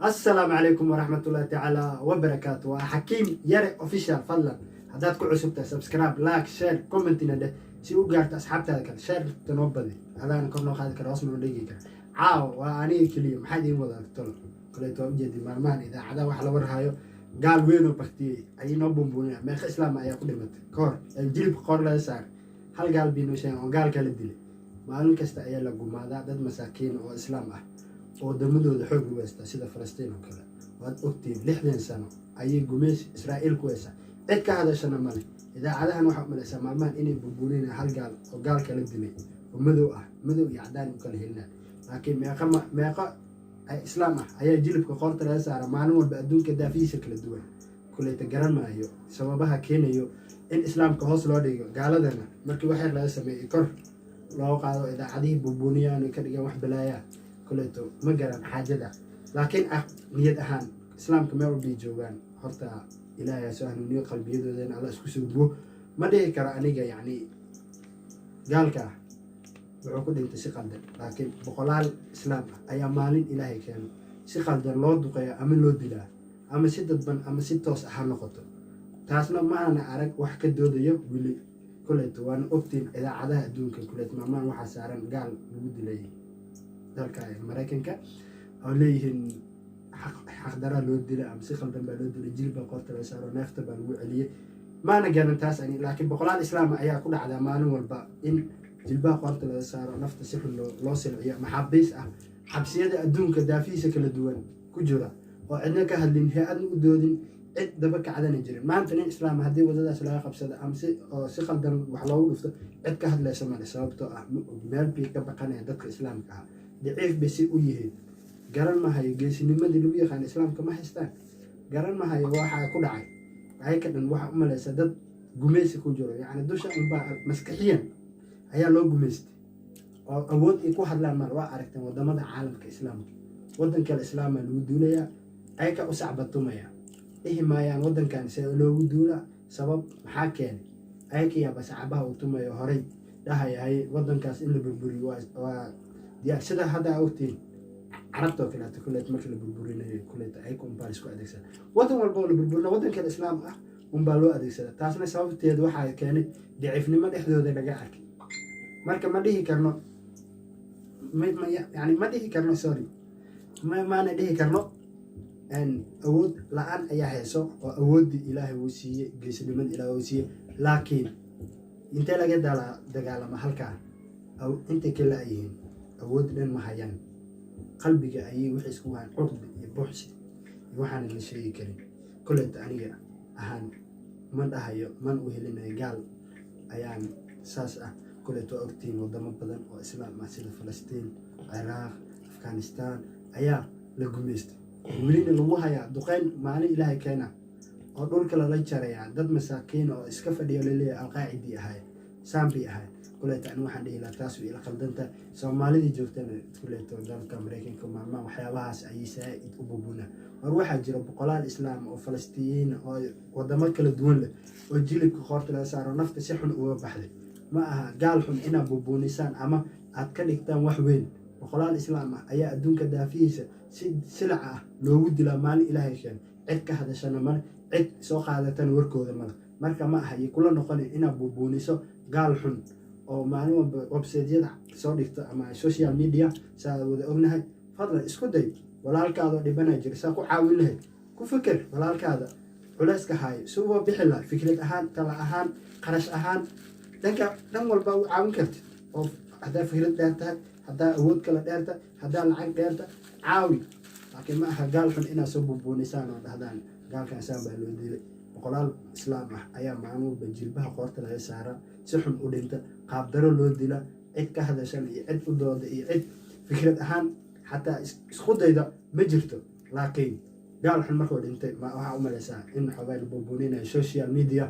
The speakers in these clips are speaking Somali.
Asalaamu calaykum waraxmatullahi tacaala wabarakaatu. Waa Xakiim Yare Official. Fadlan haddaad ku cusubtahay, subscribe, like, share, comment-ina dheh si u gaarto asxaabtaada kale. Share-ta noo badi, adaana kor noo qaadi kara, hoos noo dhigi kara. Caawa waa aniga keliya. Maxaa idiin wadaa tolo? Kaleeto waa ujeedi maalmahan idaacadaha wax la warhayo, gaal weyn oo baktiyey ayay noo buunbuunina. Meeqa Islaam ayaa ku dhimatay ka hor jilibka qoor laga saaray? Hal gaal bii noo sheegan oo gaal kala dilay. Maalin kasta ayaa la gumaadaa dad masaakiin oo Islaam ah oo wadamadooda xoog lagu haystaa, sida Falastiin oo kale. Waad ogtiin, 60 sano ayay gumaysi Israa'iil ku haysaa, cid ka hadashana male. Idaacadahan waxaa umalaysaa maalmahan inay buunbuunina hal gaal oo gaal kala dilay oo madow ah, madow iyo cadaan u kala helina. Laakiin meeqa meeqa Islaam ah ayaa jilibka qoorta laga saara maalin walba adduunka daafihiisa kala duwan? Kuleyta garan maayo sababaha keenayo in Islaamka hoos loo dhigo, gaaladana markii wax yar laga sameeyey kor loo qaado, idaacadihii buunbuuniyaan, ka dhigaan wax balaayaa. Kuleeto ma garan xaajada, laakiin ah niyad ahaan Islaamka meel walbay joogaan, horta Ilaahay ha soo hanuuniyo, qalbiyadoodana Alla isku soo duwo. Ma dhihi karo aniga, yacni, gaalka ah wuxuu ku dhintay si qaldan, laakiin boqolaal Islaam ah ayaa maalin Ilaahay keeno si qaldan loo duqeeya ama loo dilaa, ama si dadban ama si toos ah ha noqoto. Taasna ma aana arag wax ka doodayo weli. Kuleeto waana ogtiin idaacadaha adduunka. Kuleeto maalmahan waxaa saaran gaal lagu dilay dalka Maraykanka oo leeyihiin xaqdaraa loo dilay ama si khaldan baa loo dilay, jilba qoorta laga saaro, neefta baa lagu celiyey. Maana garan taas ani, laakiin boqolaal Islaam ayaa ku dhacdaa maalin walba in jilbaha qoorta laga saaro, nafta si xun loo silciyo, maxaabiis ah xabsiyada adduunka daafihiisa kala duwan ku jira oo cidna ka hadlin, hay-adna u doodin, cid daba kacdana jirin. Maanta nin Islaam haddii wadadaas laga qabsado ama si oo si khaldan wax loogu dhufto, cid ka hadlaysa male. Sababtoo ah ma og meel bay ka baqanayaan. Dadka Islaamka ah daciif bay si u yihiin, garan mahayo. Geesinimadii lagu yaqaan Islaamka ma haystaan, garan mahayo waxaa ku dhacay. Waxay ka dhan waxaa u malaysa dad gumaysi ku jiro, yacni dusha unbaa maskaxiyan ayaa loo gumaystay oo awood ay ku hadlaan mal. Waa aragteen wadamada caalamka Islaamka, waddan kale Islaamaa lagu duulayaa, ayaka u sacbatumaya, dhihi maayaan waddankan see loogu duulaa, sabab maxaa keenay? Ayakayaaba sacabaha uu tumayo, horay dhahayahay waddankaas in la burburiyo waa diyaar. Sida hadda aa ogtiin Carabta oo kaleeto, kuleet marka la burburinayo, kuleet ayaka unbaa la isku adeegsada. Waddan walba oo la burburina, waddan kale Islaam ah unbaa loo adeegsada. Taasna sababteeda waxaa keenay daciifnimo dhexdooda laga arkay. Marka ma dhihi karno, yani ma dhihi karno, sorry, maana dhihi karno awood la-aan ayaa hayso, oo awooddii Ilaahay wuu siiyey, geesinimada Ilaahay wuu siiyey, laakiin intee laga dagaalama halkaa intay ka la-yihiin awood dhan ma hayaan. Qalbiga ayay waxay isku wahaan cuqdi iyo buuxsi iyo waxaana la sheegi karin. Koleta aniga ahaan ma dhahayo, man u helinayo gaal ayaan saas ah. Koleet waa ogtihiin wadamo badan oo Islaam ah sida Falastiin, Ciraaq, Afghanistan ayaa la gumaystay, welina lagu hayaa duqeyn maalin Ilaahay keena oo dhulka lala jarayaa dad masaakiin oo iska fadhiyo, laleeyahay Alqaacidii ahay, saan bay ahay. Kuleeta ani waxaan dhihi lahaa taas way ila qaldanta. Soomaalidii joogtana kuleeto dalka Maraykanka maalmaha waxyaabahaas ayay saa-id u bubunaa. War waxaa jira boqolaal Islaam oo Falastiiniyiin oo wadamo kala duwan leh oo jilibka qoorta laga saaro, nafta si xun uga baxday. Ma aha gaal xun inaad bubuunisaan ama aad ka dhigtaan wax weyn. Boqolaal Islaam ah ayaa adduunka daafihiisa si silac ah loogu dilaa maalin Ilaahay keeno, cid ka hadashana male, cid soo qaadatana warkooda male. Marka ma aha iyo kula noqonin inaad buubuuniso gaal xun oo maalin walba website-yada soo dhigto ama social media. Saa wada ognahay, fadlan isku day walaalkaadoo dhibanaa jira saa ku caawin lahayd. Ku fikir walaalkaada culayska haayo si uga bixi laha, fikrad ahaan, tala ahaan, qarash ahaan, dhanka dhan walba u caawin kartid. Oo haddaa fikrad dheer tahay, haddaa awood kale dheer tahay, haddaa lacag dheer tahay, caawi. Laakiin ma aha gaal xun inaad soo buubuunisaan oo dhahdaan gaalkan saan baa loo dilay. Boqolaal Islaam ah ayaa maalin walba jilbaha qoorta laga saaraa, si xun u dhinta, qaabdaro loo dila, cid ka hadashan iyo cid u dooda iyo cid fikrad ahaan xataa isku dayda ma jirto. Laakiin gaal xun markuu dhintay, ma waxaa u malaysaa in xoogaa la buubuuninayo, social media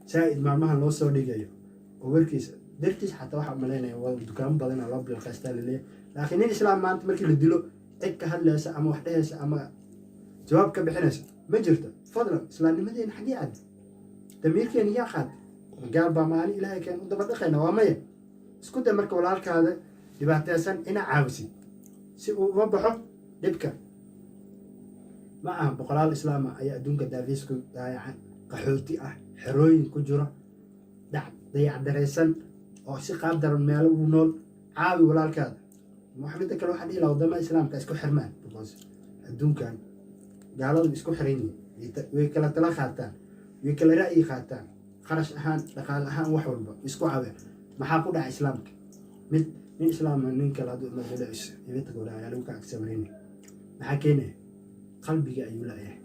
saa-id maalmahan loo soo dhigayo oo warkiisa dartiis xataa waxaa umalaynaya waa dukaamo badana loo bilqaystaa laleeyahay. Laakiin nin Islaam maanta markii la dilo, cid ka hadlaysa ama wax dhehaysa ama jawaab ka bixinaysa ma jirto. Fadlan, islaamnimadeena xaggee aad? Damiirkeena yaa qaad? Gaal baa maalin Ilaahay keen u daba dhaqayna? Waa maya. Isku day marka walaalkaada dhibaateysan inaa caawisid si uu uga baxo dhibka. Ma aha, boqolaal islaama ayaa adduunka daafiis ku daayacan, qaxooti ah, xerooyin ku jiro, dayacdaraysan oo si qaab daran meelo ugu nool. Caawi walaalkaada. Wax midda kale waxaa dhihi lahaa, waddamada islaamka isku xirmaan, because adduunkan gaaladu isku xiran yihiin. Way kala tala qaataan, way kala ra'yi qaataan, kharash ahaan, dhaqaale ahaan, wax walba isku caawiyaan. Maxaa ku dhaca islaamka? Mid nin islaama nin kale hadduu imaado ayaa lagu ka agsamarayna. Maxaa keenaya? Qalbiga ayuu la-yahay.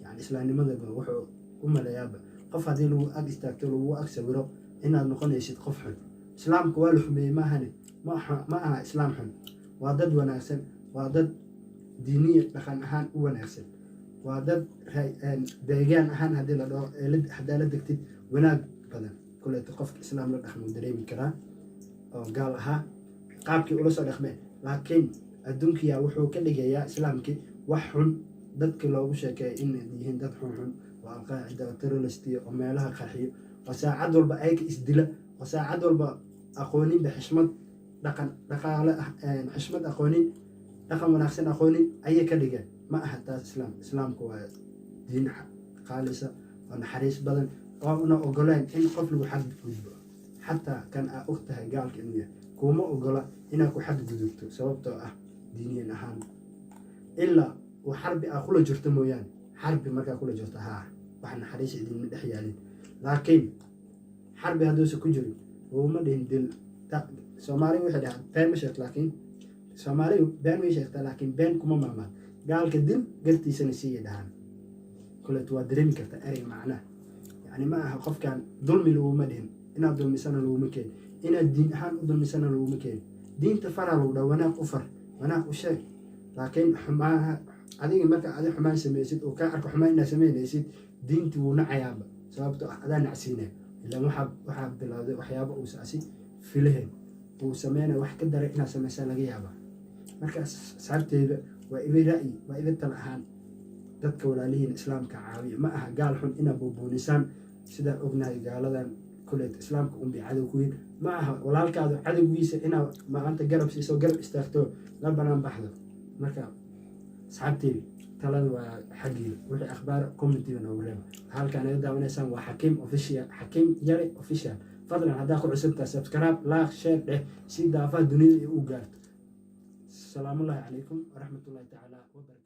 Yani islaamnimadaba wuxuu u maleeyaaba qof haddii lagu ag istaagto, lagu ag sawiro, inaad noqonaysid qof xun. Islaamka waa la xumeeyey maahane, ma aha islaam xun. Waa dad wanaagsan, waa dad diiniya dhaqan ahaan u wanaagsan, waa dad deegaan ahaan haddii la dhaho haddaa la degtid wanaag badan. Kuleeto qofka islaam la dhaqmo dareemi karaa oo gaal ahaa qaabkii ula soo dhaqmeen. Laakiin adduunkiyaa wuxuu ka dhigayaa islaamkii wax xun. Dadkii loogu sheekeeya inay yihiin dad xunxun oo Alqaacida oo terrorist-iyo oo meelaha qarxiyo oo saacad walba ayaga isdila oo saacad walba aqooninba xishmad, dhaqan, dhaqaale ah, xishmad aqoonin, dhaqan wanaagsan aqoonin ayay ka dhigeen. Ma aha taas islaam. Islaamku waa diin qaalisa oo naxariis badan oo una ogoleen in qof lagu xadgudbo. Xataa kan aa og tahay gaalka inuu yahay kuma ogola inaad ku xadgudubto, sababtoo ah diiniyan ahaan, ilaa uu xarbi aa kula jirto mooyaane. Xarbi markaa kula jirto, haa, wax naxariis idinma dhex yaalin. Laakiin xarbi hadduusan ku jirin, uma dhihin dil. Soomaaliga waxay dhahaan been ma sheegto, laakiin Soomaaligu been way sheegtaa, laakiin been kuma maamaad. Gaalka dil, gartiisana siiyay dhahaan. Kuleeto waa dareemi kartaa ereyga macnaha. Yani ma aha qofkan dulmi laguma dhihin, inaad dulmisana laguma keenin, inaad diin ahaan u dulmisana laguma keenin. Diinta faraa lagu dhaa, wanaag u far, wanaag u sheeg. Laakiin xumaaha adiga, marka adi xumaan samaysid oo kaa arko xumaan inaad samaynaysid, diinti wuu nacayaaba, sababtoo ah adaa nacsiinaya. Ilaan waxaa bilowday waxyaaba uusa asi filahayn uu sameynaya, wax ka daray inaad samaysaa laga yaabaa. Marka asxaabteyda, waa iga ra'yi, waa iga tala ahaan, dadka walaalihiin islaamka caawiya. Ma aha gaal xun inaad buubuunisaan. Sidaan ognahay, gaaladan kuleet islaamka unbay cadow ku yihin. Ma aha walaalkaadu cadowgiisa inaad maanta garab siiso, garab istaagto, la banaan baxdo. Marka asxaabteyda, talada waa xaggiina. Wixii akhbaar comment-iga noogu reeba. Halkaan naga daawanaysaan waa Xakiim Official, Xakiim Yare Official. Fadlan haddaa ku cusubtaa, subscribe, like, share dheh si daafaha dunida ay u gaarto. Asalaamullaahi calaykum waraxmatullahi tacaala wabarakatu.